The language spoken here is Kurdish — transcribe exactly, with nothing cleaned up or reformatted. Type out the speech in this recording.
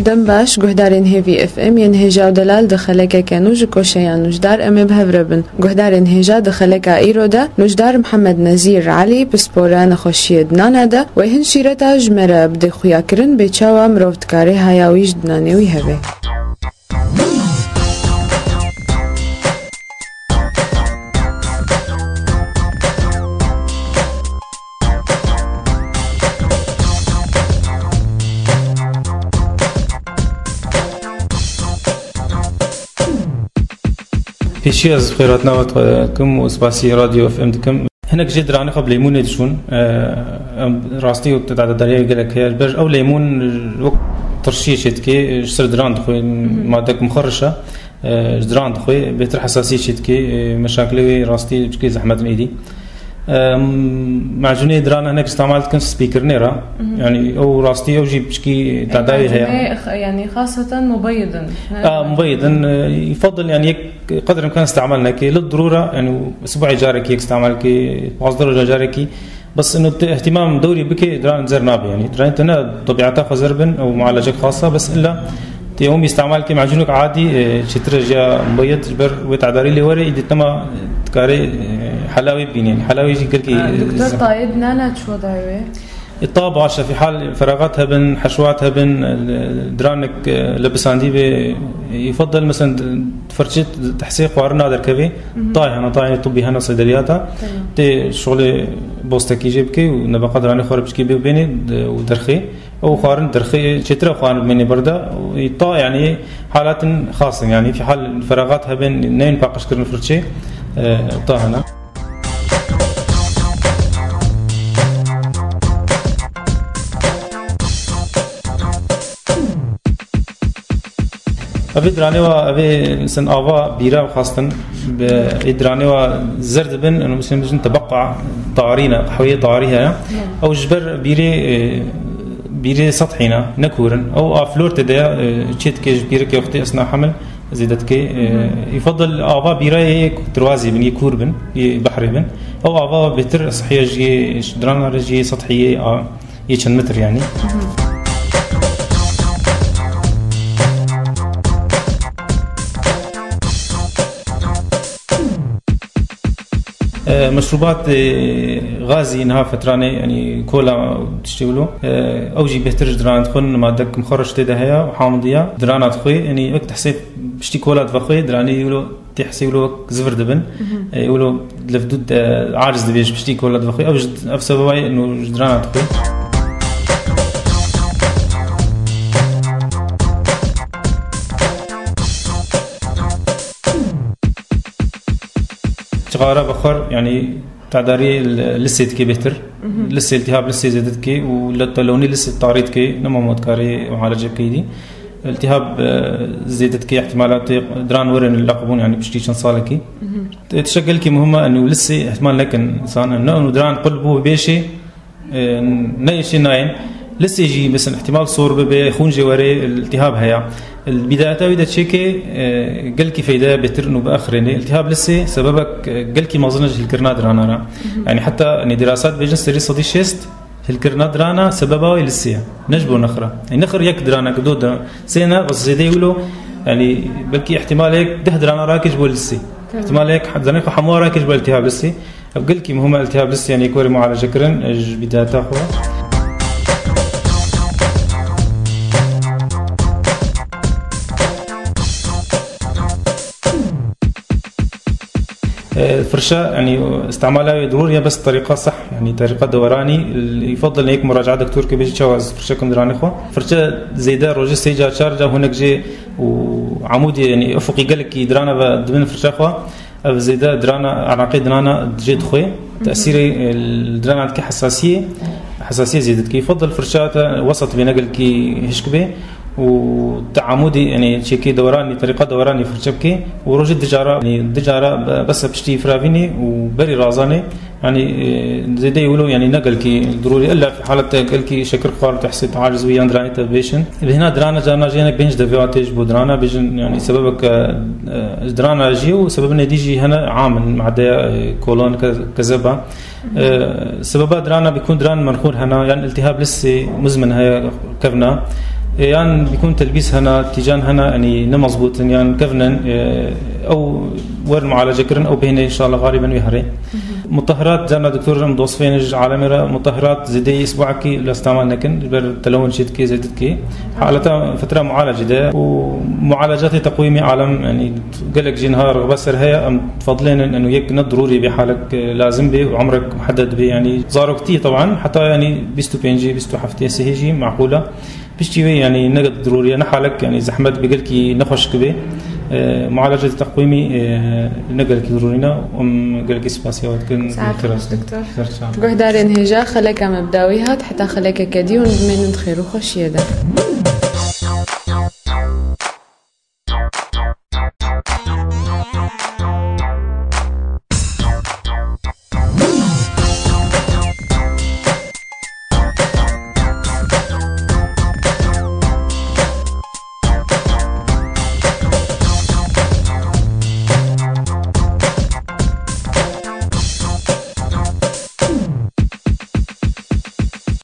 Dem baş, guhdarên Hêvî F M yên hêja û delal di xelekeke nû ji koşeya nûjdar em ê bi hev re bin. Guhdarên hêja di xeleka îro de nûjdar Mihemed Nezîr Elî, pispor e nexweşiyê dinana de, wê hin şîreta ji me re bidê xuyakirin bê çawa mirov dikare haya wî ji dinanê wî hebe. Pêşî ez xêratina we dikim û spasî Radyo F M dikim. Hinek jê diranê xwe bi lêmûnê dişûn. Em rastî wek dadedariya gelek heye. Ji ber ew lêmûn wek tirşiyê çêdike, ji ser diran dixwe, madek mixeriş e. Ji diran dixwe, bêtir hesasiyê çêdike, meşakilê wê rastî piçkî zehmet in êdî. Em, macûnê diran hinek îstemal dikin spîkirinê re. Mhm. Yani ew rastî ew jî piçkî tedawî heye. Macûnê x-, yani xaseten mubeydin. A, mubeydin, e, yufadil yani yek qedr imkan îstemal neke. Li dirûra yani sibahê carekî yek îstemal ke, pazdeh roja carekî. Bes inu te ihtimam dewrî bike, diran zer nabe yani. Diran te ne tebîata xwe zer bin, ew mualecek xasa, bes illa Tê hûn îstemal ke macûnek adî, e, çêtir e ji ya mubeyd, ji ber wê tedarî lê were, îdî tema dikare, e, hela wê bibîne. Hela wê jî gelkî, Ha, e, Doktor zeh- Tayê dinana çi weda wê? E, ta baş e, fî hal feragat hebin, heşwat hebin, e, diranek, e, lepisandî be, e, yufadel, mesela, firçe tehsê xwarina derkeve, Mhm. tay hene, tay tibbî hene, seydeliya ta. Tamam. Tê şolê bostekî jê bike û nebeqa diranê xwe re piçkî bê bênê, de, û derxê. Ew xwarin derxê çêtir e xwarin bimêne berda. Û ta yani halatin xas in, yani fî hal feragat hebin, neyên paqijkirin firçê, e, ta hene. Evê diranê wa, evê sen ava bîra xwestin, bi ê diranê wa zer dibin, û mesela bijin tebeqa tarî ne, qehweyê tarî heye. Ew ji ber bîrê, e, bîrê sethî ne, ne kûr in. Ew a flor tê de, e, çê dike ji pîrekê wextê esna hemil zêde dike. E, Mhm. Yufadil ava bîra yê tirazî bin, yê kûr bin, yê behrê bin. Ew ava bêtir sihiye ji yê, ji dirana re ji yê sethî yê a, yê çend metr yani. Mhm. E, meşrubat, e, gazî niha fetranê, yani kola tiştê wilo. E, ew jî bêhtir ji dirana dixwin, madek mixwereş tê de heye û hamdiya dirana dixwê, yani wek tehsê piştî kola divexwê, diranê wilo tê hesê wilo wek zivir dibin. Mhm. E, wilo levdû de aciz dibê ji piştî kola divexwê. Ew ji, ev sebeba ye ino ji dirana dixwê. Çixara vexwer, yani tedarî li-, lisê dike bêhtir. Mhm. Lisê, iltihab lisê zêde dike û li telonî lisê tarî dike, nema motkarê mualece bike dî. Iltihab, e, zêde dike, ihtimalatê diran werin li qebûn, yani piştî çend salekî. Mhm. T-, tiştek gelkî muhim e, û lisê ihtimal nekin, insan, ne û diran qul bû bêşê, E, ne yê nayên. Lisê jî, mesela, ihtimal sor bibe, xûn jê were, iltihab heye. Li bidayeta wî de çêkê, e, gelkî feyde bêtir û biaxirênê. Iltihab lisê sebebek, e, gelkî mezin e ji hîlkirina dirana re. Mhm. Yani heta, yani, dirasat bêjin serî sedî şêst hîlkirina dirana sebeba wê lisê ye. Ne ji bo nexira. Yani nexir yek diranek do da sê ne, bes zêdeyî wilo, yani belkî ihtimalek deh dirana rakê ji bo lisê. Tamam. Ihtimalek zanê xwe hemû rakê ji bo iltihab lisê. Ev gelkî muhim e, iltihab lisê, yani, yek were mualece kirin, e, ji bîdayeta xwe. E, firşa, yani, istemala wê dirûr ya bes terîqa seh, yani, terîqa deweranî, yufadil yek muracaat doktor ke bêjî çawa ez firşe kim diranê xwe. Firşe zêde rojê sê car çar car hinek jê û amûdê, yani, ufuqî gelekî dirana ve dibin firşa xwe. Ev zêde dirana, ereqê dinana jê dixwê. Mhm. Tesîrê, e, li dirana dike hesasiyê, hesasiyê zêde dike. Yufadil firşa te wesat bê, ne gelkî hişk bê û teamûdî, yani çêkê deweranî, terîqa deweranî firçe bike û rojê du cara, yani du cara be-, bes e piştî firavînê û berî razanê, yani, e, zêdeyî wilo, yani ne gelkî dirûrî, illa halet te gelkî şekir xwar, te hesê te aciz bî yan diranê te bêşin. Bêhna dirana carna jê hinek bên ji devê hatê ji bo dirana bêjin, yani sebebek, e, ji dirana jî û sebebinê dî jî hene am in, madeya, e, kolon, ke-, kezeba. E, sebeba dirana bîkûn diran menxûr hena, yan iltihab lisê muzmin heye kevna. Yan bîkûn telbîs hene, tîcan hene, yanî ne mezbût in, yan kevn in, e, ew werin mualece kirin, ew bêhne inşallah xalîben wî herê. Mutahhirat, carna doktor em dostfên ji alemê re mutahhirat zêdeyî isbuekî li îstemal nekin, ji ber telewin çê dikê, zêde dikê. Haleta fitra mualece de û mualecatê teqwîmî alem, yanî gelek jî niha rixbe ser heye, em difedlênin, eno yek ne dirûrî bê, halek, e, lazim bê û emrek muhedded bê, yanî zaroktî teban, heta yanî bîst û pêncî, bîst û heftê, sihê jî maqûl e. Piştî wê, yanî ne dirûrî ye, ne halek, yanî zehmet bê, gelkî nexweşik bê. E, mualecatê teqwîmî, e, ne gelkî dirûrî ne. Em gelkî spasiya we dikin. Saet xweş, doktor. Ser çav. Guhdarên hêja, xeleka me bi dawî hat, heta xelekeke dî hûn bimênin di xêr û xweşiyê de.